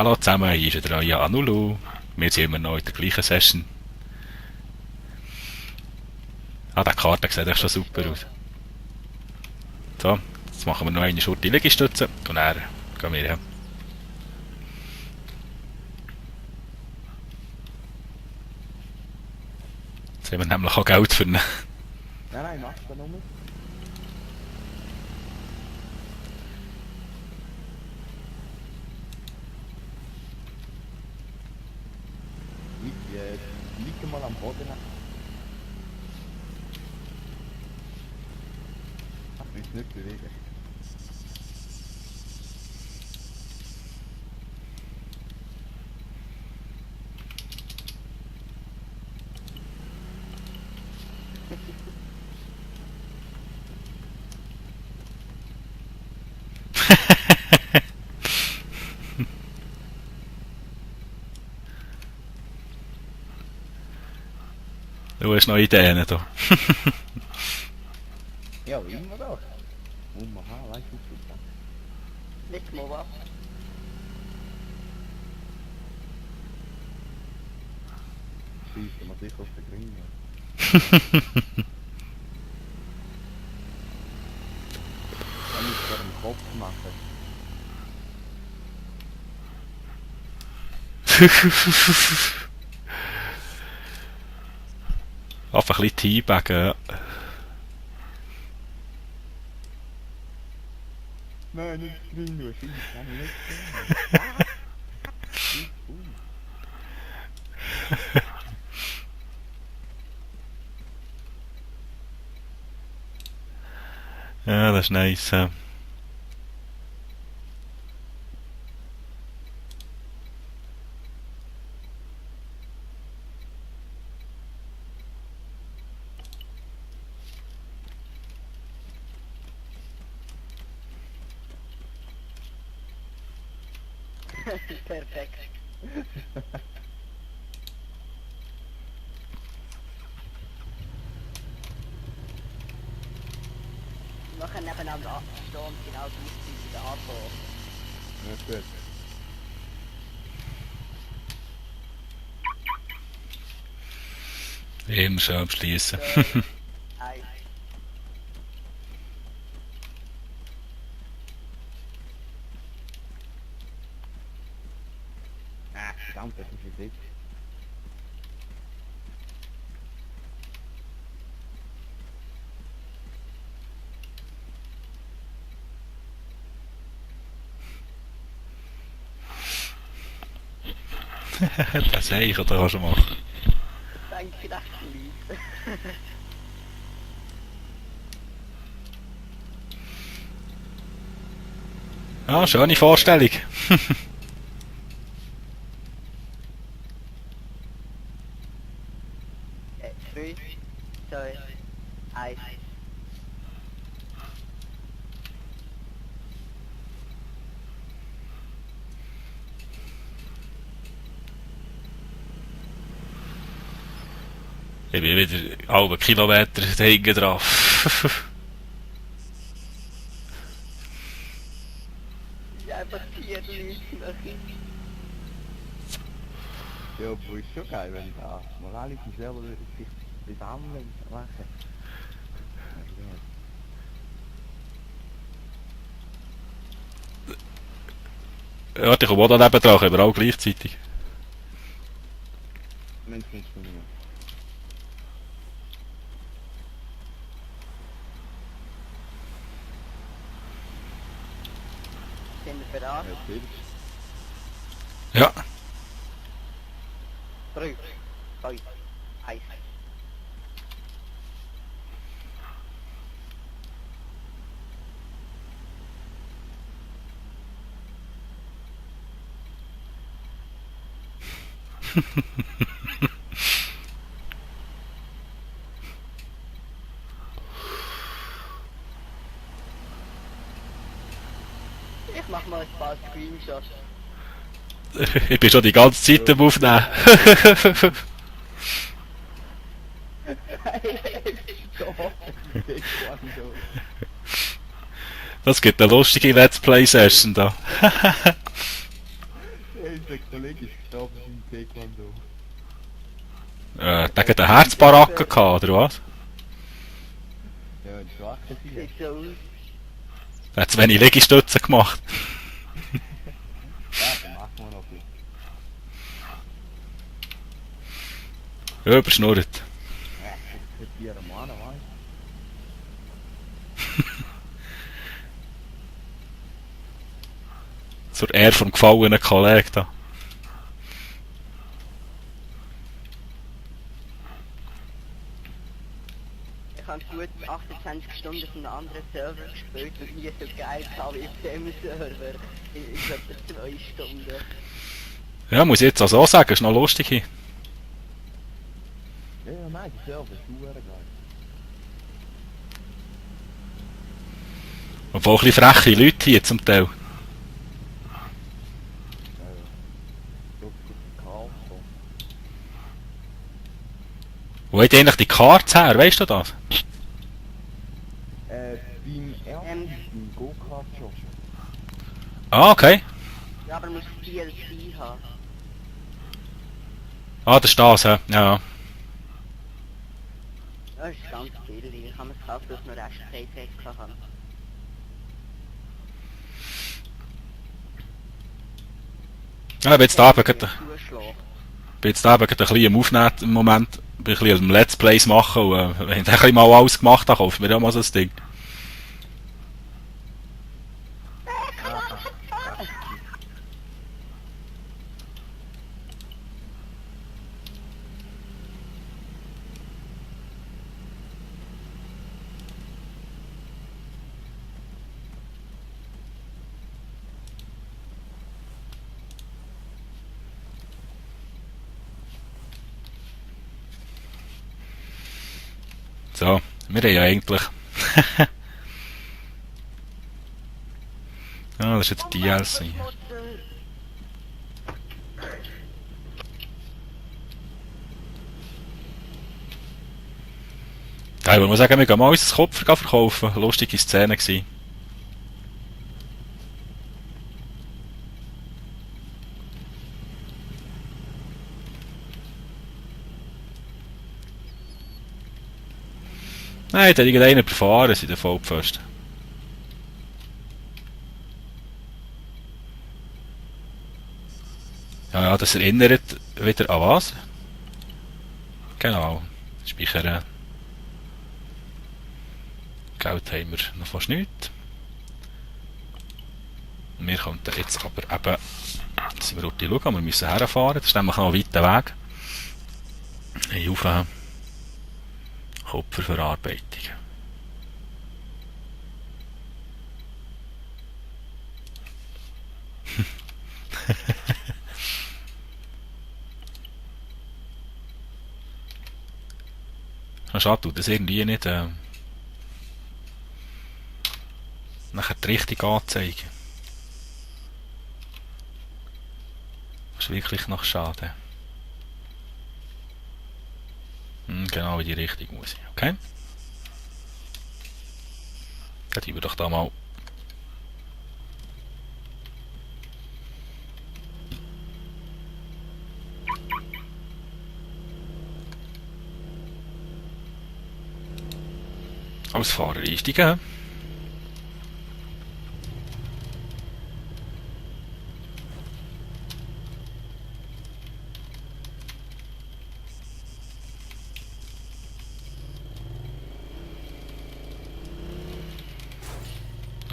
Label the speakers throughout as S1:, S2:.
S1: Hallo zusammen, hier ist wieder euer Anulu. Wir sind immer noch in der gleichen Session. Ah, die Karte sieht echt schon super aus. So, jetzt machen wir noch eine Schurte Liegestütze und dann gehen wir. Ja. Jetzt haben wir nämlich auch Geld für ihn.
S2: Nein, mach das nur. Lieg mal am Boden. Ich will es nicht bewegen.
S1: Du hast noch Ideen da.
S2: Ja, immer doch. Muss man haben, weißt du,
S3: Leg mal was.
S2: schießt man sich auf den Grün. Man muss es im Kopf machen.
S1: Einfach ein bisschen Teabaggen, ja.
S2: Nein, nicht Grün, du schießt, kann ich nicht
S1: Ja, das ist nice. Ja.
S3: Perfekt. Wir machen nebeneinander stehen und genau gleichzeitig anfangen.
S2: Ja, gut.
S1: Immer schön abschließen.
S3: Eins.
S2: Verdammt, das ist ein Sitz.
S1: Das sehe ich, oder kannst du machen.
S3: Denk vielleicht gleich.
S1: Ah, schöne Vorstellung.
S3: 3, 2, 1.
S1: Ich bin wieder halbe Kilometer hinten drauf.
S3: Ja, einfach 4 Leute machen.
S2: Ja, aber ist schon geil, wenn da mal alle sich selber sich zusammen machen.
S1: Warte, ich komme auch da neben dran, aber auch gleichzeitig.
S2: Wenn es funktioniert.
S3: Sind wir bereit?
S2: Ja, selbst.
S1: Ja.
S3: 3, 2, 1. Ich mach mal ein paar Screenshots.
S1: Ich bin schon die ganze Zeit am Aufnehmen. Das gibt eine lustige Let's Play Session da.
S2: Der ist Kollege ist gestorben im Taekwondo.
S1: Der hat eine Herzbaracke gehabt, oder was?
S2: Ja, ein schwacher Tier.
S3: Sieht so aus.
S1: Er hat zu wenig Liegestützen gemacht.
S2: Ja, dann machen wir noch ein bisschen.
S1: Ja, überschnurrt.
S2: Ja, das ist Tier am Mann, weißt
S1: Zur Ehre vom gefallenen Kollegen da.
S3: Ich habe gut 28 Stunden auf einem anderen Server gespielt und nie so geil gehabt wie auf dem Server. Ich glaube, 2 Stunden.
S1: Ja, muss ich jetzt also auch sagen, ist noch lustig hier.
S2: du? Ja, nein, die Server ist super geil.
S1: Obwohl ein bisschen freche Leute hier zum Teil.
S2: So ein Chaos.
S1: Wo hat eigentlich die Karte her, weißt du das?
S2: Beim ersten, beim Go-Kart-Shop.
S1: Ah, okay.
S3: Ja, aber muss DLC haben.
S1: Ah, das ist das, ja. Ja.
S3: Ja, das ist ganz billig. Ich habe mir gekauft, dass ich noch Restpreis hatte.
S1: Ja, ich bin jetzt da eben gerade
S3: Zuschlagen.
S1: ein bisschen am Aufnehmen im Moment. Bin ein bisschen am Let's Plays machen und wenn ich ein bisschen mal alles gemacht habe, kaufe ich mir ja mal so ein Ding. So, wir haben ja eigentlich... Ja, das ist jetzt DLC. Ja, ich muss sagen, wir gehen mal unser Kopf verkaufen. Lustige Szene gewesen. Nein, da hat irgendeiner überfahren, sind der Vollpfosten. Ja, ja, das erinnert wieder an was? Genau, speichern. Geld haben wir noch fast nichts. Wir könnten jetzt aber eben, jetzt sind wir dort schauen, wir müssen herfahren, das ist nämlich noch ein weiter Weg. Ich hoffe, Kupferverarbeitung. Schade, tut das irgendwie nicht nachher die Richtung anzeigen. Das ist wirklich noch schade. Genau in die Richtung muss ich, okay? Dann tun wir doch da mal als Fahrer einsteigen.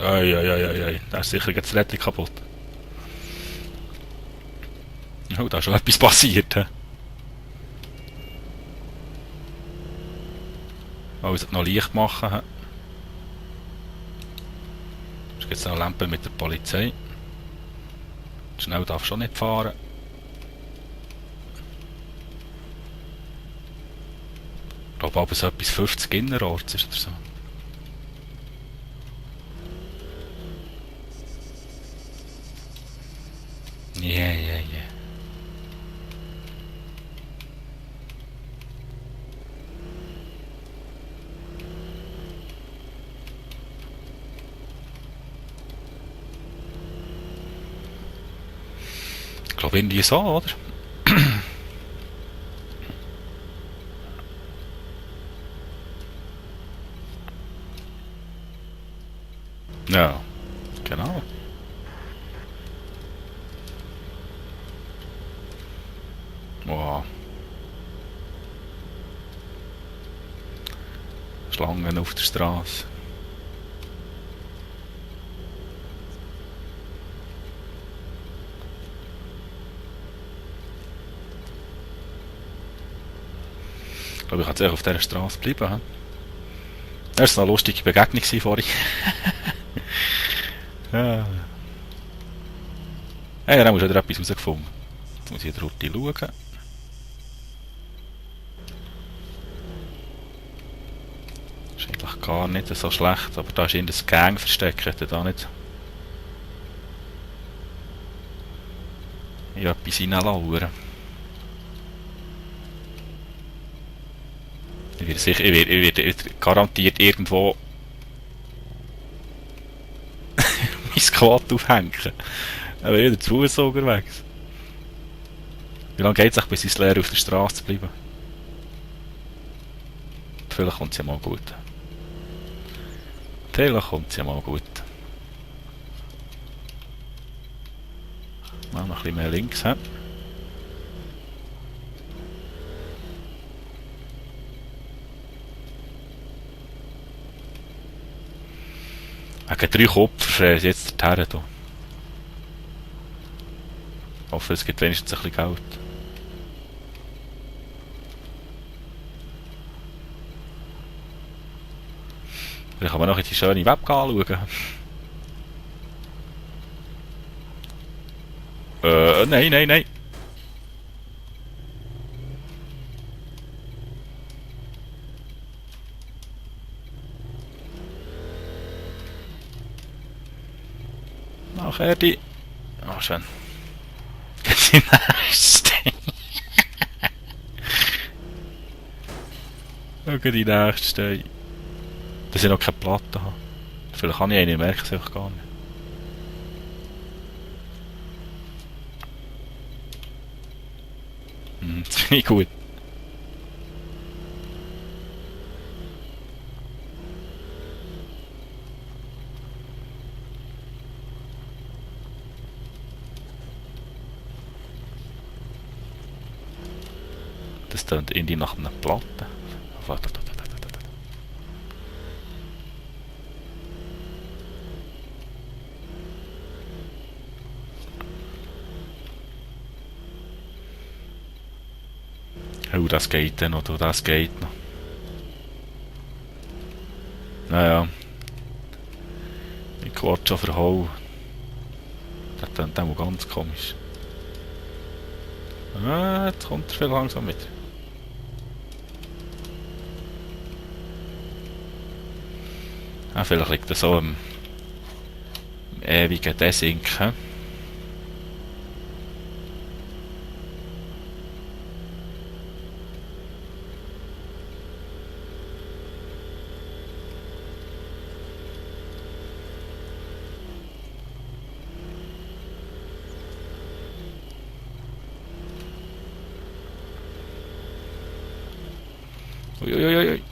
S1: Ei, da ist sicher jetzt das Rädchen kaputt. Oh, da ist schon etwas passiert. He? Oh, es hat noch Licht machen. He? Es gibt noch Lampen mit der Polizei. Schnell darf schon nicht fahren. Ich glaube aber so etwas 50 innerorts ist oder so. Ja. Ich glaube irgendwie so, oder? Ja, genau. Wow. Schlangen auf der Straße. Ich glaube, ich kann jetzt echt auf dieser Straße bleiben. He? Das war eine lustige Begegnung vorhin. Ja. Hey, da muss wieder etwas herausgefunden. Jetzt muss ich wieder runter schauen. Ist eigentlich gar nicht so schlecht, aber da ist in das Gang versteckt, da nicht. Ich etwas reinlauern. Ich werde garantiert irgendwo mein Squad aufhängen. Aber wieder zu Fuß unterwegs. Wie lange geht es bis ins Leer auf der Straße zu bleiben? Vielleicht kommt es ja mal gut. Vielleicht kommt es ja mal gut. Mal noch ein bisschen mehr links. He? Wegen 3 Kopf ist jetzt der Terre. Ich hoffe, es gibt wenigstens ein bisschen Geld. Vielleicht kann man noch in die schöne Webcam anschauen. Nein. Nachher die... Ah, schön. Die nächste. Schau die nächste. Dass ich noch keine Platte habe. Vielleicht kann ich eine, merke es einfach gar nicht. Das finde ich gut. Das tönt irgendwie nach einer Platte. Oh, das geht dann noch, das geht noch. Naja. Ich quatsch schon verhauen. Das klingt auch ganz komisch. Ah, jetzt kommt er viel langsam mit. Ah, vielleicht liegt er so im ewigen Desinken. Uiuiui.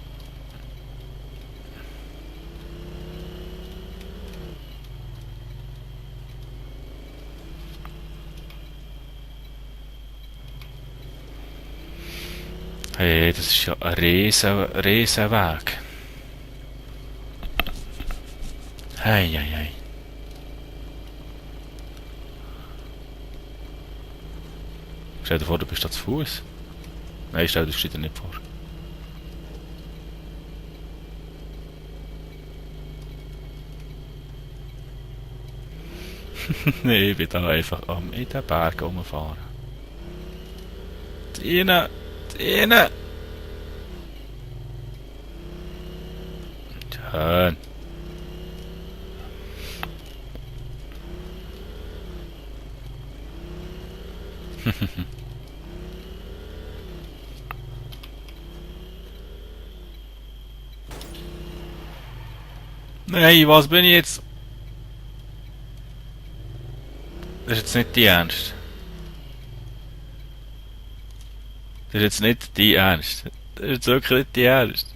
S1: Hey, das ist ja ein Riesenweg. Hey. Stell dir vor, du bist da zu Fuß. Nein, stell dir nicht vor. Nee, ich bin da einfach in den Berg rumfahren. Schön. Nein, was bin ich jetzt? Das ist jetzt nicht die Ernst. Das ist jetzt nicht die Ernst. Das ist jetzt wirklich nicht die Ernst.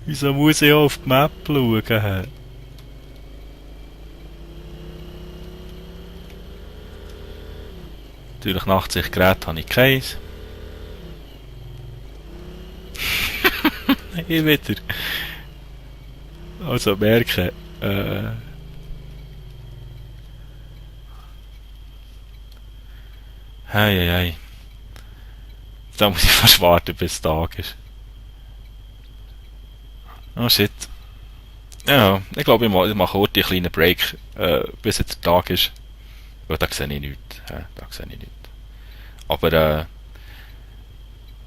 S1: Wieso muss ich auf die Map schauen? Hä? Natürlich Nachtsichtgerät habe ich keins. Ich wieder. Also merken. Hei. Da muss ich fast warten, bis es Tag ist. Oh shit. Ja, ich glaube, ich mache heute einen kleinen Break, bis jetzt der Tag ist. Weil da sehe ich nichts. Ja, da sehe ich nichts. Aber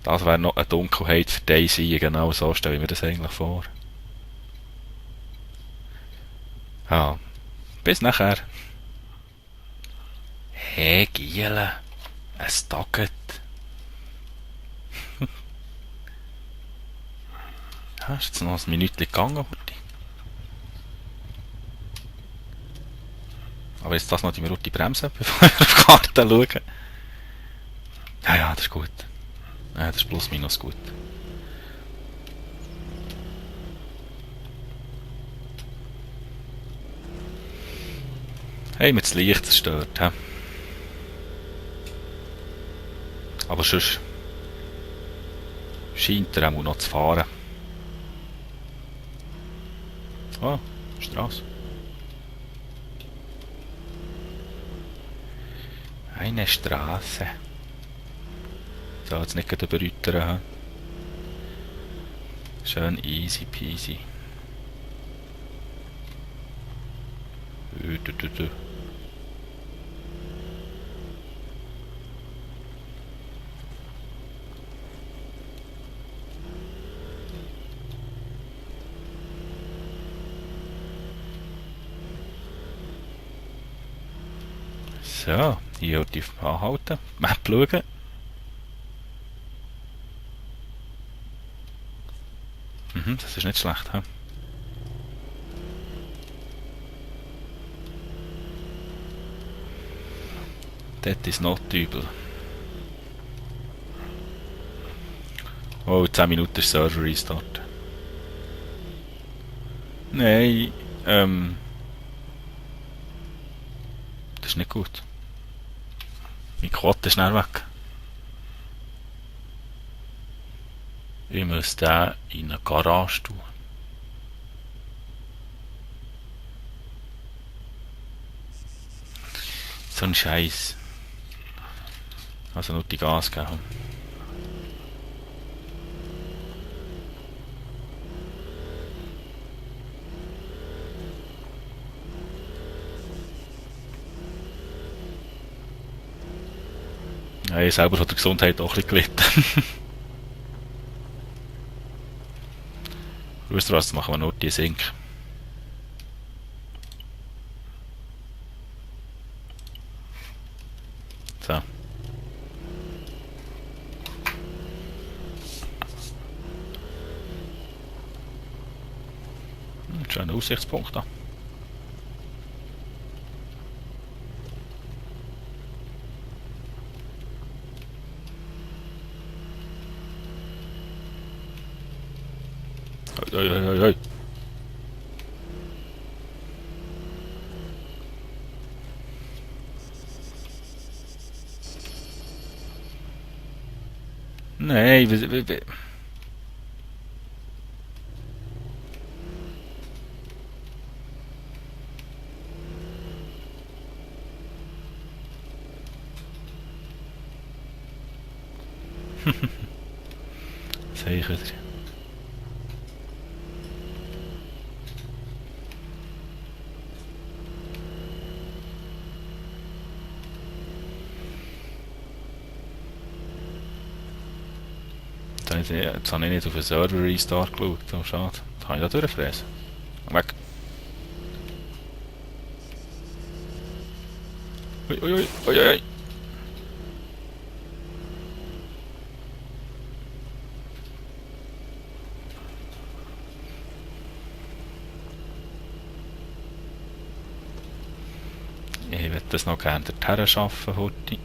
S1: das wäre noch eine Dunkelheit für Daisy. Genau so stelle ich mir das eigentlich vor. Ja, bis nachher. Hey, Giele. Es taggt. Ja, ist jetzt noch ein Minütchen gegangen heute. Aber jetzt das noch die Minute bremsen, bevor wir auf die Karte schauen. Ja, das ist gut. Ja, das ist plus minus gut. Hey, mit das Licht, das stört, hä? Aber sonst scheint er auch noch zu fahren. Oh, Straße. Eine Straße. So, jetzt nicht gerade überrüttern. Schön easy peasy. So, hier die anhalten, Map schauen. Das ist nicht schlecht, he? That is not übel. Oh, 10 Minuten Server Restart. Nein, das ist nicht gut. Mein Quad ist schnell weg. Ich muss den in eine Garage tun. So ein Scheiß. Also nur die Gas geben. Ja, ich selber hat die Gesundheit auch ein bisschen gelitten. Wisst ihr was, machen wir nur die Sync. So. Schöner Aussichtspunkt da. Hoi. Nee, Zeker. Jetzt habe ich nicht auf den Server Restart geschaut. So schade. Jetzt habe ich da durchgefräst. Weg. Ui. das noch gerne dorthin arbeiten heute.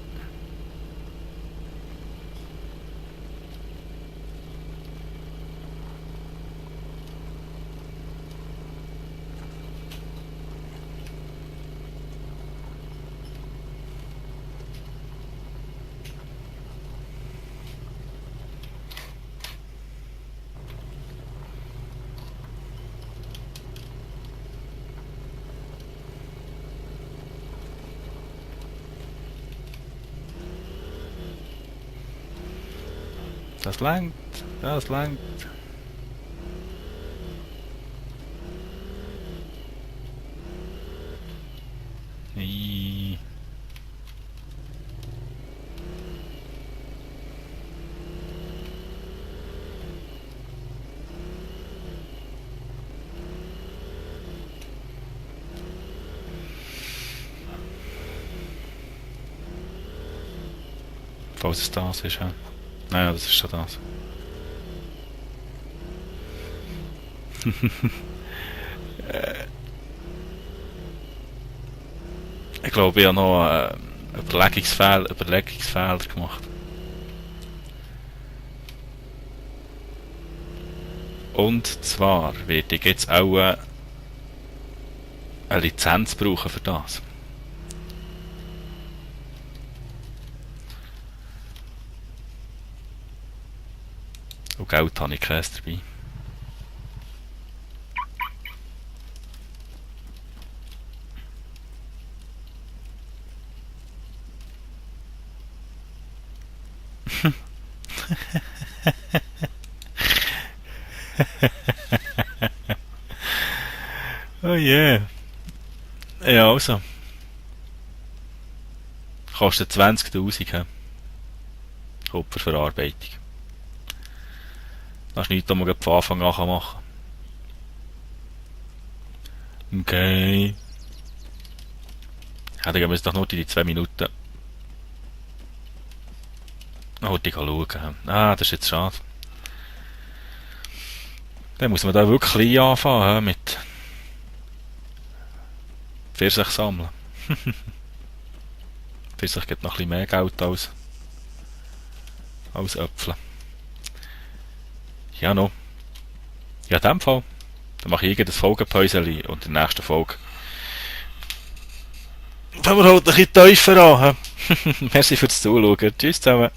S1: Das langt, das langt. I. Falls es das ist, ja. Naja, das ist schon das. Ich glaube, ich habe noch einen Überlegungsfehler gemacht. Und zwar werde ich jetzt auch eine Lizenz brauchen für das. Und Geld habe ich keins dabei. Oh yeah. Ja, also. Kostet 20.000, he? Kupferverarbeitung. Das ist nichts, was man von Anfang an machen kann. Okay. Ja, dann gehen wir jetzt doch nur die 2 Minuten. Heute schauen. Ah, das ist jetzt schade. Dann muss man da wirklich klein anfangen, mit Pfirsich sammeln. Pfirsich gibt noch ein bisschen mehr Geld als Äpfel. Ja, noch. Ja, in dem Fall. Dann mache ich irgendein Folgenpäuschen und in der nächsten Folge fangen wir halt ein bisschen tiefer an. Merci fürs Zuschauen. Tschüss zusammen.